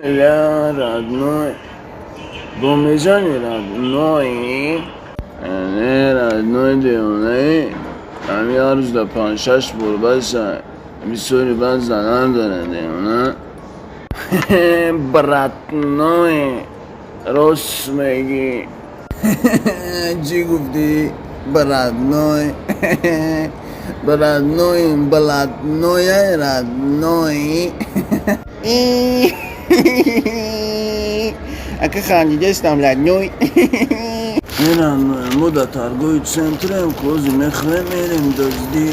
Ля, родной. Бо мезани, родной? Не, родной, девонаи. Ҳами ҳар рӯз да панҷ-шаш бор баса. Бисёри баъд зарар дорад, девона. Братной. Рост мегӣ. Чӣ гуфтӣ? Братной. Братной, блатной, родной. Ака, хандидестам, родной. Родной, мо дар торговый центрем, кози мехоҳем, мерем дуздӣ.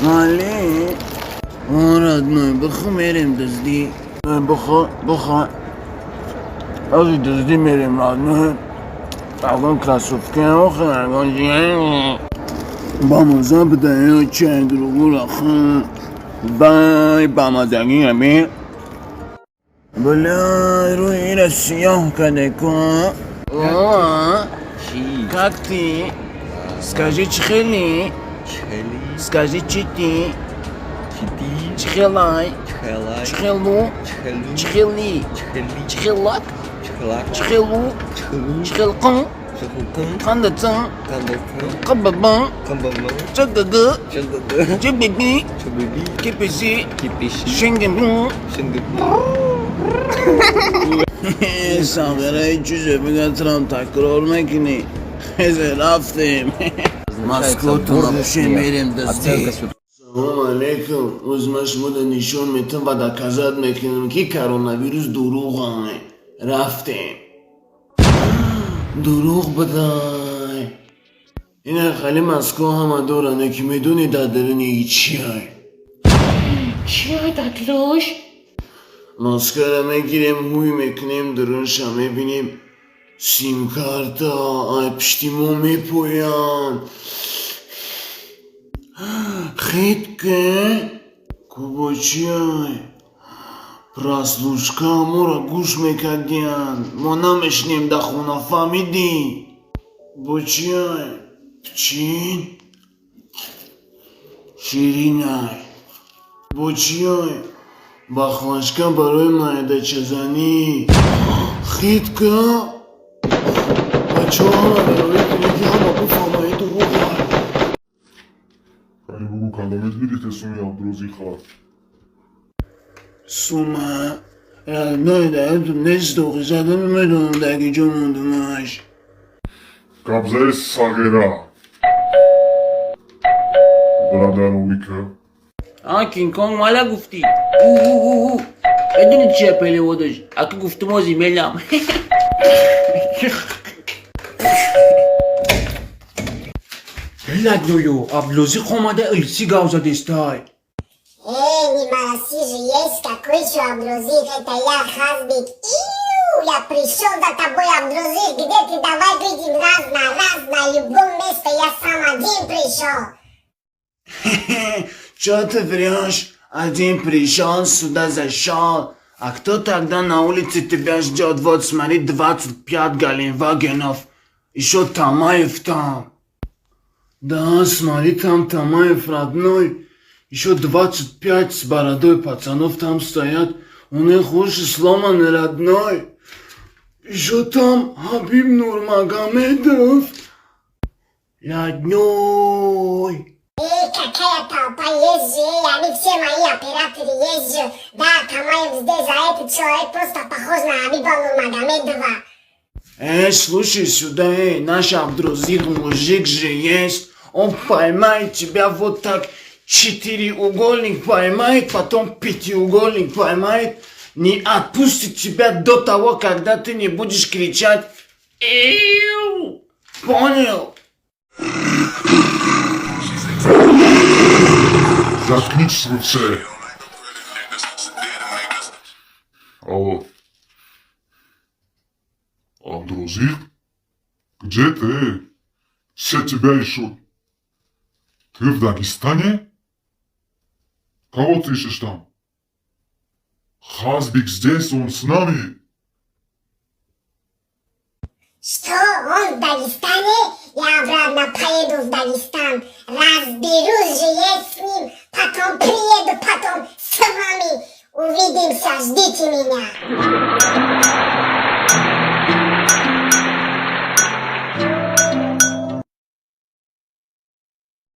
Мали? О, родной, бихо, мерем дуздӣ. Бихо, бихо. Ози дуздӣ мерем, родной. Ягон кроссовки охе, ягон чи. Бамаза буда, чай дурӯғура хун. Вай, бамазагӣ ами. Бля, рӯи ира сиёҳ каде ку. О, как ты? Скажи, чихели? Чхели. Скажи, чити? Чити. Чихелай? Чхелай. Чихелу? Чхелу. Чихели? Чхели. Чихелак? Чхелак. Чихелу? Чхелу. Чихелқын? Чхелкын. Қандацын? Кандакын. Қабабын? Камбамы. Чагагы? Чагагы. Чибиби? Чубиби. Киписи? Кипиши. Шингибу? Шингибу. Сағираи чизе бигатрам такрор мекунӣ. Хезе, рафтем. Москвото вообще мерем дастӣ. Салом алейкум. Оз ман шумода нишон метам ва доказать мекунам, ки коронавирус дурӯғай. Рафтем. Дурӯғ будай. Ина хали Москва ҳама доране, ки медони, дар даруни чиай? Чиай, датлош? Маскара мегирем, ҳуй мекунем, дарунша мебинем. Симкарта ай пишти мо мепоянд. Хит ке? Кубо чиай? Прослушка, моро гӯш мекардиянд. Мо намешинем дар хона, фаҳмидӣ? Бо чиай? Чин? Ширинай. Бо чиай? Бахлашка барои майдачазанӣ. Хит ка? Бачаҳо, ҳама барои кунед, ки ҳама бифаҳмад, дурӯғай. Кани, бугу, кандомед гирифте суми Абдурозиқ хабар? Сума? Родной, даётум нест, оғи зада, намедонам, дар ки ҷо мондумаш. Гапзаи сағира. Брадаровика. А, Кинг-Конг мала гуфтӣ. У-у-у-у. Медони, чия переводаш? Ака, гуфтум, ози мелам. Ладною, Абдулозиқ омада, илси гав задестай. Эй, не мороси же, есть какой еще Абдрузик, это я, Хазбик. Иу, я пришел за тобой, Абдрузик, где ты? Давай выйдем раз на раз на любом месте, я сам один пришел. Чё ты врешь? Один пришел, сюда зашел. А кто тогда на улице тебя ждет? Вот смотри, 25 Геленвагенов. Еще Тамаев там. Да, смотри, там Тамаев, родной. Еще 25 с бородой пацанов там стоят. У них уши сломаны, родной. Еще там Хабиб Нурмагомедов. Родной. Эй, какая толпа есть же, эй, они все мои операторы есть же. Да, Тамаев здесь, а этот человек просто похож на Хабиба Нурмагомедова. Эй, слушай сюда, эй, наш Абдрузик мужик же есть. Он поймает тебя вот так, четыреугольник поймает, потом пятиугольник поймает, не отпустит тебя до того, когда ты не будешь кричать «Иу!». Понял? Заткнитесь вы все. Алло. Абдурозиқ? Где ты? Все тебя ищут. Ты в Дагестане? Кого ты ищешь там? Хазбик здесь, он с нами. Что, он в Дагестане? Я обратно поеду в Дагестан. Разберусь же я с ним, потом приеду, потом с вами. Увидимся, ждите меня.